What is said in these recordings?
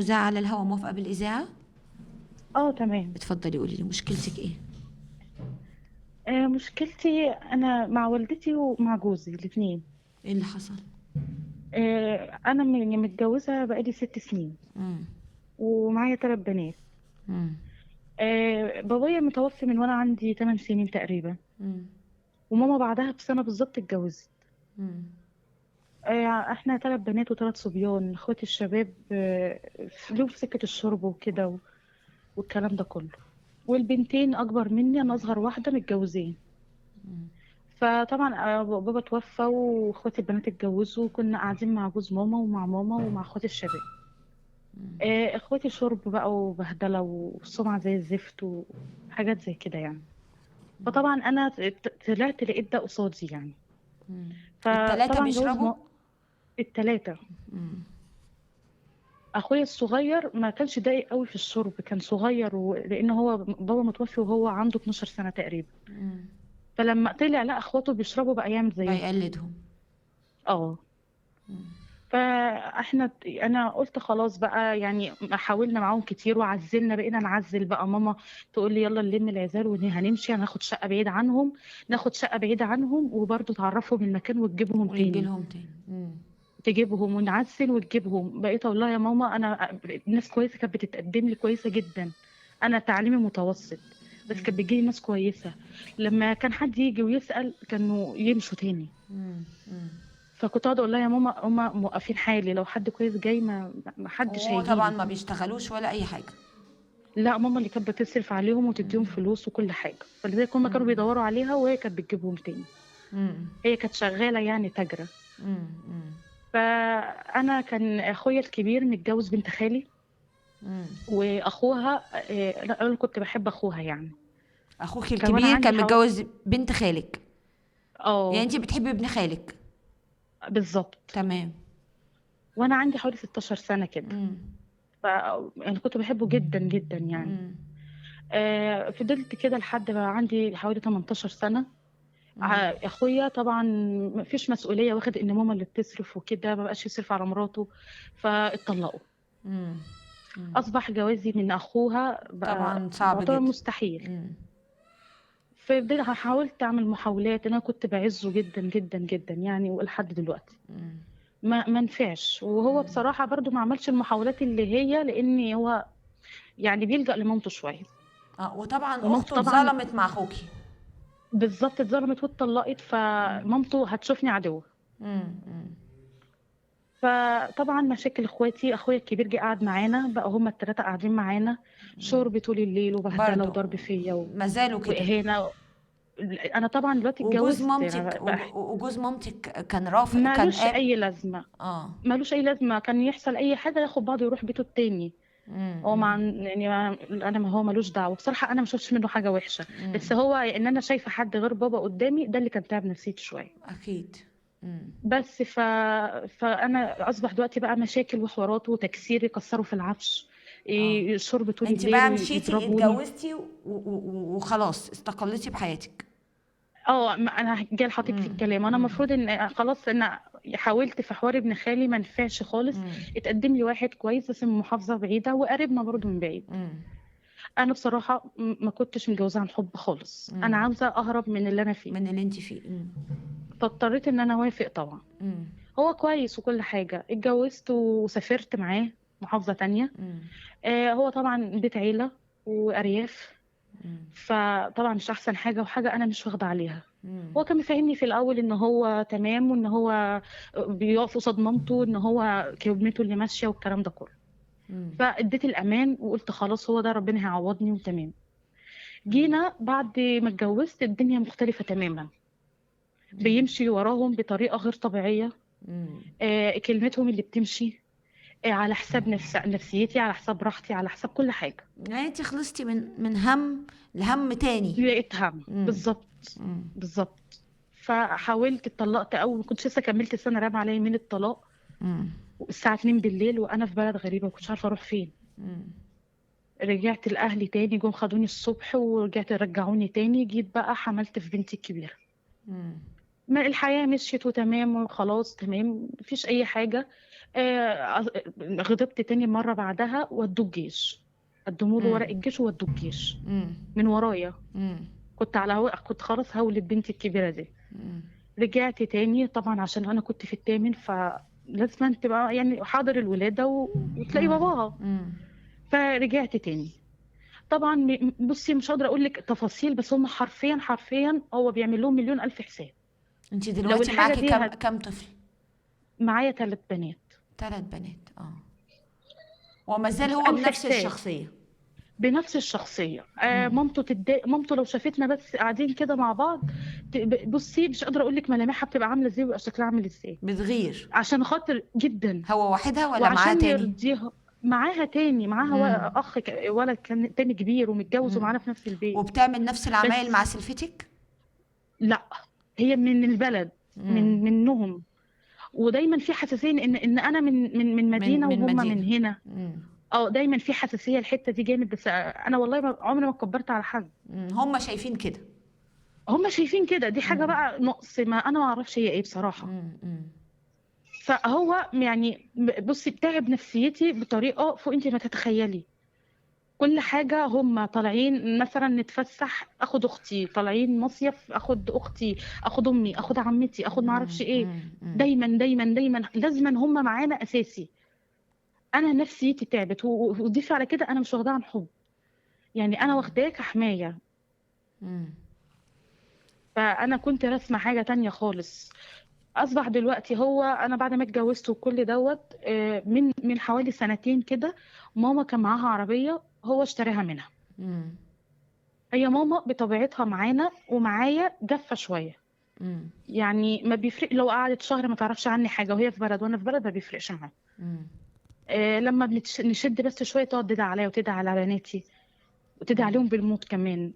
مذاعة على الهواء، موافقة بالإذاعة؟ اه تمام. اتفضلي قولي لي مشكلتك ايه؟ مشكلتي انا مع والدتي ومع جوزي الاثنين. ايه اللي حصل؟ انا متجوزة بقالي 6 سنين. ومعايا 3 بنات. بابايا متوفي من وانا عندي 8 سنين تقريبا. وماما بعدها بسنة بالظبط اتجوزت. احنا 3 بنات و3 صبيان، اخواتي الشباب لهم في سكة الشرب وكده والكلام ده كله، والبنتين اكبر مني، انا اصغر واحدة، متجوزين. فطبعا بابا توفى واخواتي البنات اتجوزوا، وكنا قاعدين مع جوز ماما ومع ماما ومع اخواتي الشباب. اخواتي شرب بقى وبهدله وسمعه زي الزفت وحاجات زي كده يعني. فطبعا انا طلعت لقيت ده قصادي يعني. التلاتة فطبعا جوز بيشربوا؟ التلاتة. اخويا الصغير ما كانش ضايق قوي في الشرب، كان صغير لان هو بابا متوفي وهو عنده 12 سنة تقريبا. فلما طلع لقى اخواته بيشربوا بقى يعمل زيهم، بقى يقلدهم. فاحنا انا قلت خلاص بقى يعني، حاولنا معاهم كتير وعزلنا، بقينا نعزل بقى. ماما تقول لي يلا نلم العزال وهنمشي، هناخد شقه بعيد عنهم، ناخد شقه بعيدة عنهم، وبرضه تعرفهم المكان وتجيبهم تاني. وتجيلهم تاني. تجيبهم ونعزل وتجيبهم. بقيت اقول لها يا ماما انا ناس كويسة كانت بتتقدم لي كويسة جدا، انا تعليمي متوسط بس كانت بتجيلي ناس كويسة، لما كان حد يجي ويسال كانوا يمشوا تاني. فكنت اقعد اقول لها يا ماما هما موقفين حالي، لو حد كويس جاي ما حدش هيجي. طبعا ما بيشتغلوش ولا اي حاجة. لا ماما اللي كانت بتصرف عليهم وتديهم فلوس وكل حاجة، فلذلك هما كانوا بيدوروا عليها وهي كانت بتجيبهم تاني. هي كانت شغالة يعني تاجره. فانا كان اخويا الكبير متجوز بنت خالي. واخوها انا كنت بحب اخوها يعني. اخوك الكبير كان متجوز بنت خالك؟ يعني انت بتحبي ابن خالك؟ بالظبط. تمام. وانا عندي حوالي 16 سنة كده. فانا كنت بحبه جدا جدا يعني. فضلت كده لحد ما عندي حوالي 18 سنة. اخويا طبعا مفيش مسؤولية، واخد ان ماما اللي بتصرف وكده، ما بقاش يصرف على مراته، فاتطلقوا. اصبح جوازي من اخوها بقى طبعا صعب جدا، مستحيل. فبدأت حاولت اعمل محاولات، انا كنت بعزه جدا جدا جدا يعني ولحد دلوقتي. ما نفعش. وهو بصراحة برضو ما عملش المحاولات اللي هي، لان هو يعني بيلجأ لمامته شوية. وطبعا اخته اتظلمت مع اخوكي. بالظبط، اتظلمت واتطلقت، فمامته هتشوفني عدوه. فطبعا مشاكل اخواتي، اخويا الكبير جه قعد معانا بقى، هما الثلاثة قاعدين معانا، شرب طول الليل وبهدله وضرب فيا ما زالوا كده واهانه. انا طبعا دلوقتي اتجوزت. وجوز مامتك كان رافض، مالوش اي لازمه. مالوش اي لازمه، كان يحصل اي حاجة ياخد بعضه ويروح بيته التاني. هو مع يعني انا ما هو مالوش دعوه بصراحة، انا ما شفتش منه حاجة وحشة. بس هو ان انا شايفه حد غير بابا قدامي، ده اللي كان تعب نفسيتي شوية. اكيد. بس فانا اصبح دلوقتي بقى مشاكل وحوارات وتكسير، يكسروا في العفش، شرب طول الليل. انت بقى مشيتي اتجوزتي وخلاص استقلتي بحياتك. انا جاي لحضرتك في الكلام. انا المفروض ان خلاص انا حاولت في حوار ابن خالي ما نفعش خالص. اتقدم لي واحد كويس بس من محافظة بعيدة، وقريبنا برضو من بعيد. انا بصراحة ما كنتش متجوزة عن حب خالص. انا عاوزه اهرب من اللي انا فيه، من اللي انت فيه. فاضطريت ان انا اوافق طبعا. هو كويس وكل حاجة. اتجوزت وسافرت معاه محافظة تانية. هو طبعا بيت عيله وارياف، فطبعا مش احسن حاجة، وحاجه انا مش واخده عليها. هو كان مفهمني في الاول ان هو تمام، وان هو بيقف قصاد مامته، ان هو كلمته اللي ماشية والكلام ده كله. فاديت الامان وقلت خلاص هو ده، ربنا هيعوضني وتمام. جينا بعد ما اتجوزت الدنيا مختلفة تماما. بيمشي وراهم بطريقة غير طبيعية. كلمتهم اللي بتمشي، على حساب نفسيتي، على حساب راحتي، على حساب كل حاجة. يعني انت خلصتي من هم لهم تاني. لقيت هم. بالظبط. بالظبط. فحاولت، اتطلقت اول ما كنت لسه كملت سنة رابعه عليا من الطلاق. الساعة 2 بالليل وانا في بلد غريبة، ما كنتش عارفه اروح فين. رجعت لاهلي تاني، جم خدوني الصبح ورجعت رجعوني تاني. جيت بقى حملت في بنتي الكبيرة. ما الحياة مشيت وتمام وخلاص تمام، مفيش اي حاجة. غضبت تاني مرة بعدها، ودوه الجيش، قدموا له ورق الجيش وودوه الجيش من ورايا. كنت على كنت خلاص هولد بنتي الكبيرة دي. رجعت تاني طبعا عشان انا كنت في الثامن، فلازم تبقى يعني حاضر الولادة وتلاقي باباها. فرجعت تاني طبعا. بصي مش قادرة اقول لك تفاصيل، بس هم حرفيا حرفيا هو بيعمل لهم 1,000,000 حساب. انت دلوقتي معاكي كم طفل؟ معايا 3 بنات. 3 بنات. وما زال هو بنفس الشخصية؟ بنفس الشخصية. مامته تتضايق، مامته لو شافتنا بس قاعدين كده مع بعض، بصي مش قادرة اقول لك ملامحها بتبقى عامله ازاي ويبقى شكلها عامل ازاي. بتغير عشان خاطر جدا. هو وحدها ولا معاها تاني؟ يرضيها. معاها تاني، معاها اخ ولد كان تاني كبير ومتجوز ومعانا في نفس البيت. وبتعمل نفس العمايل مع سلفتك؟ لا، هي من البلد، من منهم، ودايما في حساسية ان انا من مدينة وهم من هنا. دايما في حساسية الحتة دي جامد. بس انا والله عمري ما اتكبرت على حد. هم شايفين كده، هم شايفين كده، دي حاجة بقى نقص، ما انا ما اعرفش هي ايه بصراحة. فهو يعني بصي بتعب نفسيتي بطريقة فوق انت ما تتخيلي. كل حاجة هم طالعين مثلا نتفسح، اخد اختي، طالعين مصيف اخد اختي، اخد امي، اخد عمتي، اخد ما اعرفش ايه. دايما دايما دايما لازما هم معانا اساسي. انا نفسيتي تعبت، وضيف على كده انا مش واخداها عن حب، يعني انا واخداه كحمايه. فانا كنت رسمه حاجة تانية خالص. اصبح دلوقتي هو انا بعد ما اتجوزت وكل دوت، من حوالي 2 سنين كده، ماما كان معاها عربية هو اشتراها منها. هي ماما بطبيعتها معانا ومعايا جافة شوية. يعني ما بيفرق لو قعدت شهر ما تعرفش عني حاجة، وهي في بلد وانا في بلد، ما بيفرقش معاها. لما نشد بس شوية تقعد تدعي عليا وتدعي على بناتي وتدعي عليهم بالموت كمان.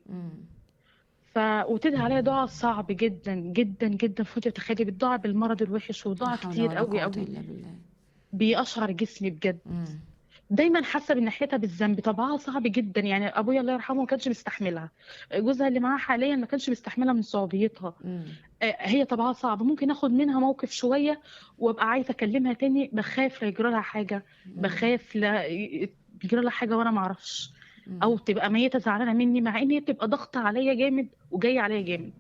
وتدعي عليا دعاء صعب جدا جدا جدا فوق تتخيلي. بتدعى بالمرض الوحش ودعاء كتير قوي قوي، بيقشعر جسمي بجد. دايما حاسه من ناحيتها بالذنب، طبعها صعب جدا. يعني ابويا الله يرحمه ما كانش بيستحملها، جوزها اللي معاها حاليا ما كانش بيستحملها من صعوبيتها. هي طبعها صعب، ممكن اخد منها موقف شوية وابقى عايزه اكلمها تاني، بخاف لا يجرى لها حاجة، بخاف لا يجرى لها حاجة وانا ما اعرفش، او تبقى ميته زعلانة مني، مع ان هي بتبقى ضغطه عليا جامد وجاية عليا جامد.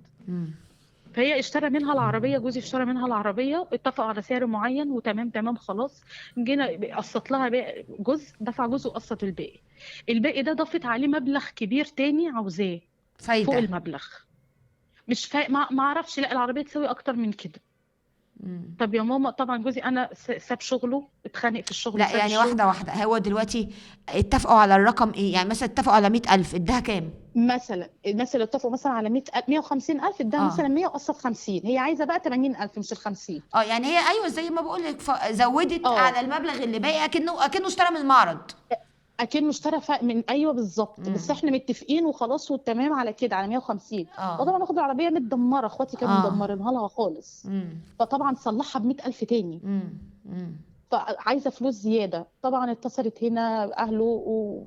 فهي اشترى منها العربية، جوزي اشترى منها العربية، اتفقوا على سعر معين وتمام تمام خلاص، جينا قسط لها جزء، دفع جزء وقسط الباقي. الباقي ده ضافت عليه مبلغ كبير تاني عاوزاه فايدة فوق المبلغ. مش ما اعرفش، لا العربية تساوي اكتر من كده. طب يا ماما، طبعا جوزي انا ساب شغله، اتخانق في الشغل. لا يعني واحدة واحدة، هو دلوقتي اتفقوا على الرقم ايه؟ يعني مثلا اتفقوا على 100,000، اداها كام؟ مثلا اتفقوا مثلا على 150,000، اداها مثلا 100 وقسط 50، هي عايزه بقى 80,000 مش ال50. يعني هي ايوه زي ما بقول لك، زودت على المبلغ اللي باقي، اكنه اشترى من المعرض، اكنه اشترى من ايوه بالظبط. بس احنا متفقين وخلاص والتمام على كده على 150. وطبعا اخد العربية متدمره، اخواتي كانوا مدمرينها لها خالص. فطبعا صلحها ب 100,000 تاني. فعايزه فلوس زيادة. طبعا اتصلت هنا اهله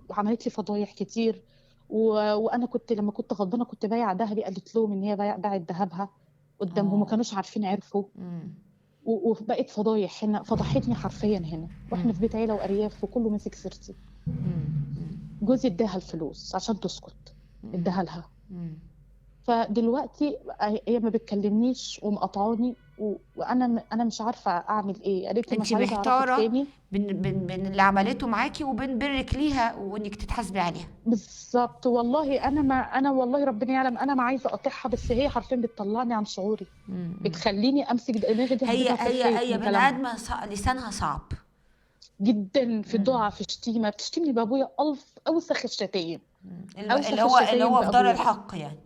وعملت لي فضايح كتير، وانا كنت لما كنت غضبانه كنت بايعه ذهبي، قالت لهم ان هي باعت ذهبها قدامهم، ما كانوش عارفين، عرفوا. وبقت فضايح هنا، فضحتني حرفيا هنا، واحنا في بيت عيله وارياف وكله ماسك سيرتي. جوزي اداها الفلوس عشان تسكت، اداها لها. فدلوقتي هي ما بتكلمنيش ومقطعاني، وانا انا مش عارفه اعمل ايه. قالت لي مش عايزه اعرفك تاني، بين اللي عملته معاكي وبين برك ليها وانك تتحاسبي عليها. بالظبط. والله انا ما انا والله ربنا يعلم انا ما عايزه اقاطعها، بس هي حرفيا بتطلعني عن شعوري، بتخليني امسك دماغي دي. هي بني ادمه لسانها صعب جدا في الدعاء، في الشتيمة، بتشتمني بابويا الف اوسخ الشتايم، اللي هو في دار الحق، يعني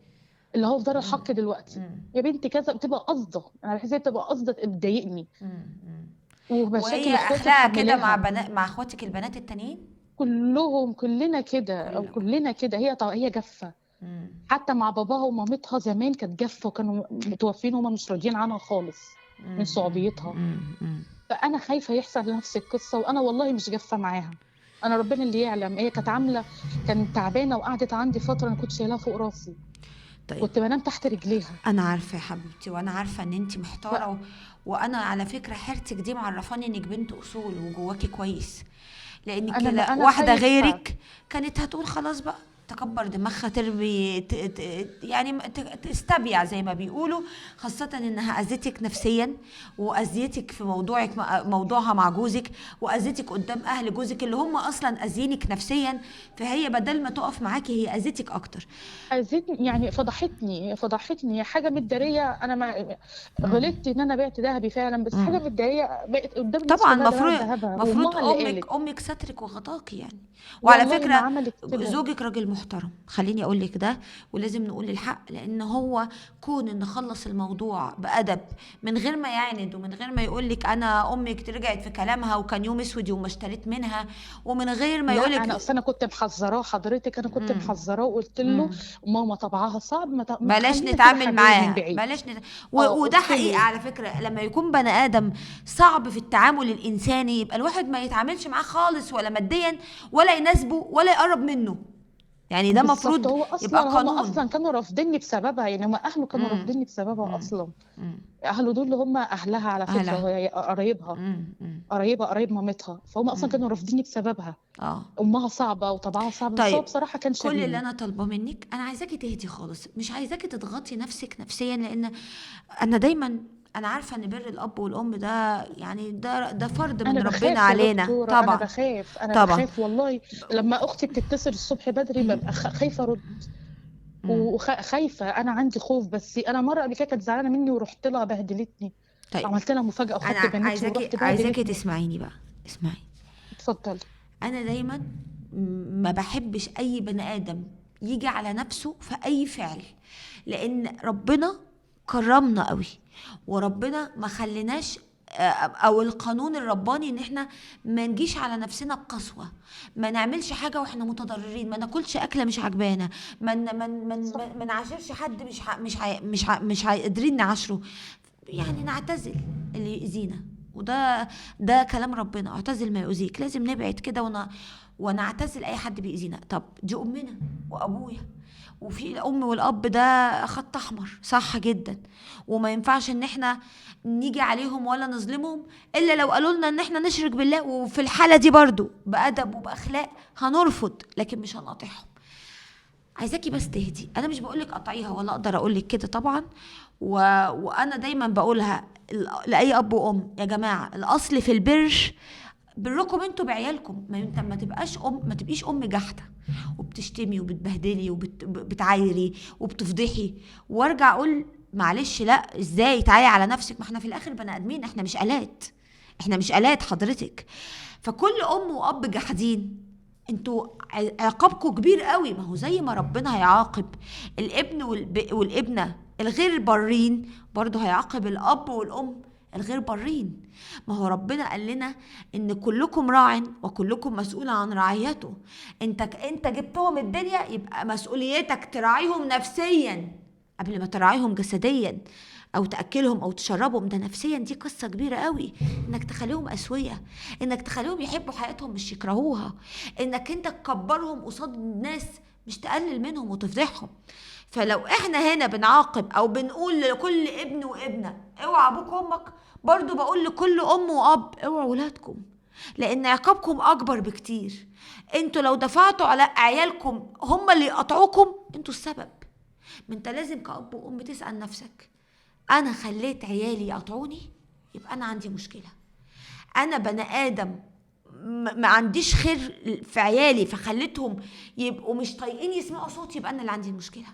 اللي هو في دار الحق دلوقتي. يا بنتي كذا، بتبقى قصده، انا بحس بتبقى قصده تضايقني. وهي اخلاقها كده مع مع اخواتك البنات التانيين كلهم، كلنا كده او كلنا كده. هي جافة. حتى مع باباها ومامتها زمان كانت جافة، وكانوا متوفين وهم مش راضيين عنها خالص من صعوبيتها. فانا خايفة يحصل نفس القصة، وانا والله مش جافة معاها، انا ربنا اللي يعلم. هي كانت عامله، كانت تعبانة وقعدت عندي فترة، انا كنت شايلها فوق راسي. طيب كنت بنام تحت رجليها. انا عارفه يا حبيبتي، وانا عارفه ان انت محتارة وانا على فكرة حيرتك دي معرفاني انك بنت اصول وجواكي كويس، لانك انا واحدة خايفة. غيرك كانت هتقول خلاص بقى تكبر دماغها، ترمي يعني تستبيع زي ما بيقولوا، خاصة انها اذتك نفسيا واذيتك في موضوعك، موضوعها مع جوزك، واذتك قدام اهل جوزك اللي هم اصلا اذينك نفسيا، فهي بدل ما تقف معاكي هي اذتك اكتر. اذتني يعني، فضحتني حاجة متدارية. انا ما غلطت ان انا بعت ذهبي فعلا، بس حاجة متدارية بقت قدام الناس طبعا كلها. ده بعت مفروض ذهبها، وامها اللي قالت. امك سترك وغطاكي يعني. وعلى والله ما فكرة عملت كده. زوجك راجل محترم، خليني اقول لك ده، ولازم نقول الحق، لان هو كون ان خلص الموضوع بادب من غير ما يعند ومن غير ما يقول لك انا امك رجعت في كلامها وكان يوم اسود يوم ما اشتريت منها، ومن غير ما لا يقول انا لك اصل انا كنت محذراه حضرتك، انا كنت محذراه وقلت له ماما طبعها صعب، ما بلاش تخلينا كده نتعامل حبايب من معاها، بعيد. بلاش وده قلت حقيقة له على فكرة، لما يكون بني آدم صعب في التعامل الإنساني يبقى الواحد ما يتعاملش معاه خالص، ولا ماديا ولا يناسبه ولا يقرب منه، يعني ده بالظبط. مفروض هو يبقى اصلا هم قانون. اصلا كانوا رافضيني بسببها، يعني هم اهله كانوا رافضيني بسببها اصلا. اهله دول اللي هم اهلها على فكرة، أهلها. هي قرايبها، قريبه قرايب مامتها، فهم اصلا كانوا رافضيني بسببها. امها صعبة وطبعها صعب، بس طيب، هو بصراحة كان كل اللي شبيهي. انا طالباه منك، انا عايزاكي تهدي خالص، مش عايزاكي تضغطي نفسك نفسيا، لان انا دايما انا عارفه ان بر الاب والام ده يعني ده فرض من انا ربنا بخاف يا علينا. دكتورة، انا طبعا بخاف، انا طبعا. بخاف والله. لما اختي بتتصل الصبح بدري ببقى خايفة ارد، وخايفة، انا عندي خوف. بس انا مرة قبل كده كانت زعلانة مني ورحت لها بهدلتني. طيب عملت لها مفاجاة وخدت انا بناتي ورحت عايزاكي بهدلتني. تسمعيني بقى، اسمعي. اتفضلي. انا دايما ما بحبش اي بني ادم يجي على نفسه في اي فعل، لان ربنا كرمنا قوي، وربنا ما خليناش، او القانون الرباني ان احنا ما نجيش على نفسنا بقسوة، ما نعملش حاجة واحنا متضررين، ما ناكلش اكلة مش عجبانا، ما نعاشرش حد مش قادرين نعاشره، يعني نعتزل اللي يؤذينا، وده كلام ربنا، اعتزل ما يؤذيك. لازم نبعد كده ونعتزل اي حد بيؤذينا. طب دي امنا وابويا، وفي الام والاب ده خط احمر، صح جدا، وما ينفعش ان احنا نيجي عليهم ولا نظلمهم الا لو قالوا لنا ان احنا نشرك بالله، وفي الحالة دي برضو بادب وباخلاق هنرفض، لكن مش هنقاطعهم. عايزاكي بس تهدي، انا مش بقولك قطعيها ولا اقدر اقولك كده طبعا، وانا دايما بقولها لاي اب وام، يا جماعة الاصل في البر بركم انتوا بعيالكم، ما انت ما تبقاش ام، ما تبقيش ام جحده وبتشتمي وبتبهدلي وبتعايري وبتفضحي، وارجع اقول معلش لا ازاي تعالي على نفسك، ما احنا في الاخر بني ادمين، احنا مش الات، احنا مش الات حضرتك. فكل ام واب جحدين انتوا عقابكم كبير قوي. ما هو زي ما ربنا هيعاقب الابن والابنه الغير برين، برضه هيعاقب الاب والام الغير برين. ما هو ربنا قال لنا ان كلكم راع وكلكم مسؤول عن رعيته. انت جبتهم الدنيا، يبقى مسؤوليتك تراعيهم نفسيا قبل ما تراعيهم جسديا، او تاكلهم او تشربهم. ده نفسيا دي قصة كبيرة قوي، انك تخليهم اسويه، انك تخليهم يحبوا حياتهم مش يكرهوها، انك انت تكبرهم قصاد الناس مش تقلل منهم وتفضحهم. فلو احنا هنا بنعاقب او بنقول لكل ابن وابنه اوعى ابوك وامك، برضو بقول لكل ام واب اوعوا ولادكم، لان عقابكم اكبر بكتير. انتوا لو دفعتوا على عيالكم هم اللي يقطعوكم، انتوا السبب. ما انت لازم كأب وام تسأل نفسك، انا خليت عيالي يقطعوني يبقى انا عندي مشكلة، انا بني ادم ما عنديش خير في عيالي فخليتهم يبقوا مش طايقين يسمعوا صوتي، يبقى انا اللي عندي المشكلة.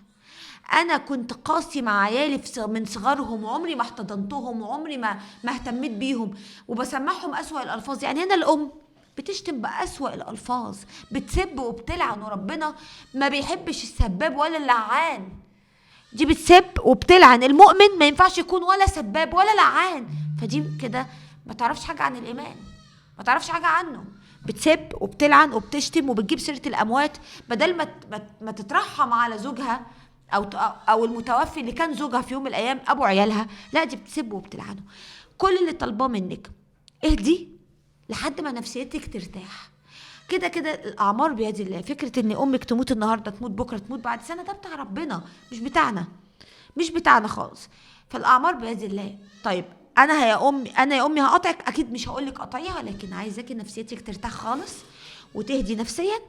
انا كنت قاسي مع عيالي من صغرهم، وعمري ما احتضنتهم، وعمري ما اهتميت بيهم، وبسمعهم اسوأ الالفاظ. يعني هنا الام بتشتم بأسوأ الالفاظ، بتسب وبتلعن، وربنا ما بيحبش السباب ولا اللعان. دي بتسب وبتلعن، المؤمن ما ينفعش يكون ولا سباب ولا لعان. فدي كده ما تعرفش حاجة عن الإيمان، ما تعرفش حاجة عنه، بتسب وبتلعن وبتشتم وبتجيب سيرة الأموات، بدل ما تترحم على زوجها أو المتوفي اللي كان زوجها في يوم من الأيام أبو عيالها، لا دي بتسب وبتلعنه. كل اللي طالباه منك اهدي لحد ما نفسيتك ترتاح. كده كده الاعمار بيد الله. فكرة ان امك تموت النهارده، تموت بكره، تموت بعد سنة، ده بتاع ربنا مش بتاعنا، مش بتاعنا خالص. فالاعمار بيد الله. طيب انا يا امي، انا يا امي هقطعك، اكيد مش هقول لك قطعيها، لكن عايزاكي نفسيتك ترتاح خالص وتهدي نفسيا.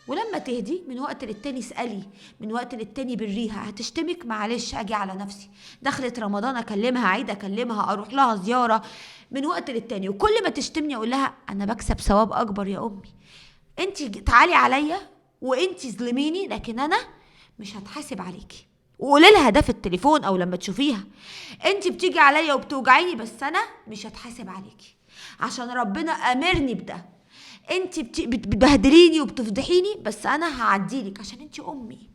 ولما تهدي من وقت للتاني اسالي، من وقت للتاني بريها. هتشتمك معلش اجي على نفسي، دخلت رمضان اكلمها، عيد اكلمها، اروح لها زيارة من وقت للتاني. وكل ما تشتمني اقول لها انا بكسب ثواب اكبر يا امي، انت تعالي عليا وانت ظلميني، لكن انا مش هتحاسب عليكي. وقولي لها ده في التليفون او لما تشوفيها، انت بتيجي عليا وبتوجعيني بس انا مش هتحاسب عليكي عشان ربنا امرني بده. انت بتبهدليني وبتفضحيني بس انا هعديلك عشان انت امي.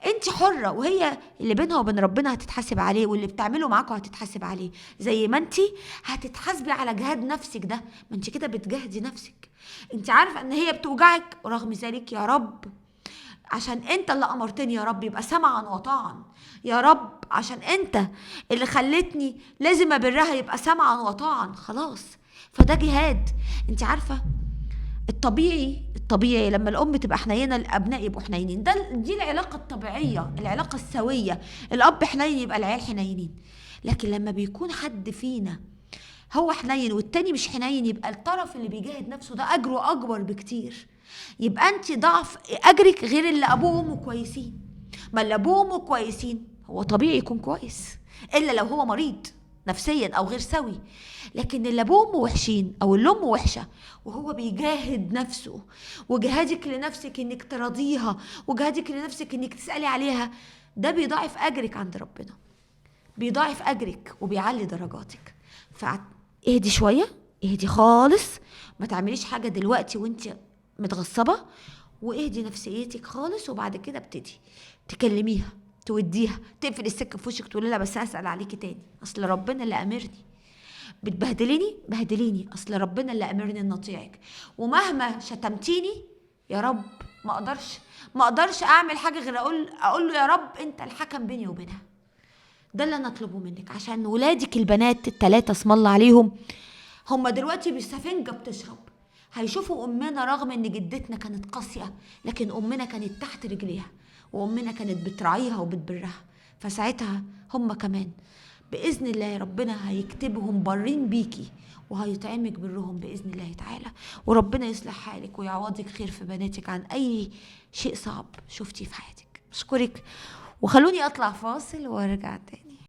انت حره، وهي اللي بينها وبين ربنا هتتحاسب عليه، واللي بتعمله معاكوا هتتحاسب عليه، زي ما انت هتتحاسبي على جهاد نفسك ده. ما انت كده بتجاهدي نفسك، انت عارفه ان هي بتوجعك، ورغم ذلك يا رب عشان انت اللي امرتني يا رب يبقى سمعا وطاعا، يا رب عشان انت اللي خلتني لازم ابرها يبقى سمعا وطاعا. خلاص، فده جهاد. انت عارفه الطبيعي لما الام تبقى حنينه الابناء يبقوا حنينين، دي العلاقة الطبيعية، العلاقة السوية. الاب حنين يبقى العيال حنينين. لكن لما بيكون حد فينا هو حنين والتاني مش حنين، يبقى الطرف اللي بيجاهد نفسه ده اجره اكبر بكتير. يبقى انت ضعف اجرك غير اللي ابوه وامه كويسين. ما اللي ابوه وامه كويسين هو طبيعي يكون كويس، الا لو هو مريض نفسيا او غير سوي. لكن اللي ابوه وامه وحشين او اللي امه وحشة وهو بيجاهد نفسه، وجهادك لنفسك انك تراضيها، وجهادك لنفسك انك تسالي عليها، ده بيضاعف اجرك عند ربنا، بيضاعف اجرك وبيعلي درجاتك. فاهدي شوية، اهدي خالص، ما تعمليش حاجة دلوقتي وانت متغصبه، واهدي نفسيتك خالص، وبعد كده ابتدي تكلميها، توديها، تقفل السكة في وشك، تقول لها بس هسال عليكي تاني، اصل ربنا اللي امرني. بتبهدليني بهدليني، اصل ربنا اللي امرني ان اطيعك، ومهما شتمتيني يا رب ما اقدرش اعمل حاجة غير اقول له يا رب انت الحكم بيني وبينها. ده اللي انا اطلبه منك عشان ولادك البنات الثلاثة اسم الله عليهم، هم دلوقتي بالسفنجه بتشرب، هيشوفوا امنا رغم ان جدتنا كانت قاسية لكن امنا كانت تحت رجليها، وامنا كانت بتراعيها وبتبرها. فساعتها هم كمان باذن الله ربنا هيكتبهم برين بيكي وهيطعمك برهم باذن الله تعالى، وربنا يصلح حالك ويعوضك خير في بناتك عن اي شيء صعب شفتيه في حياتك. اشكرك، وخلوني اطلع فاصل وارجع تاني.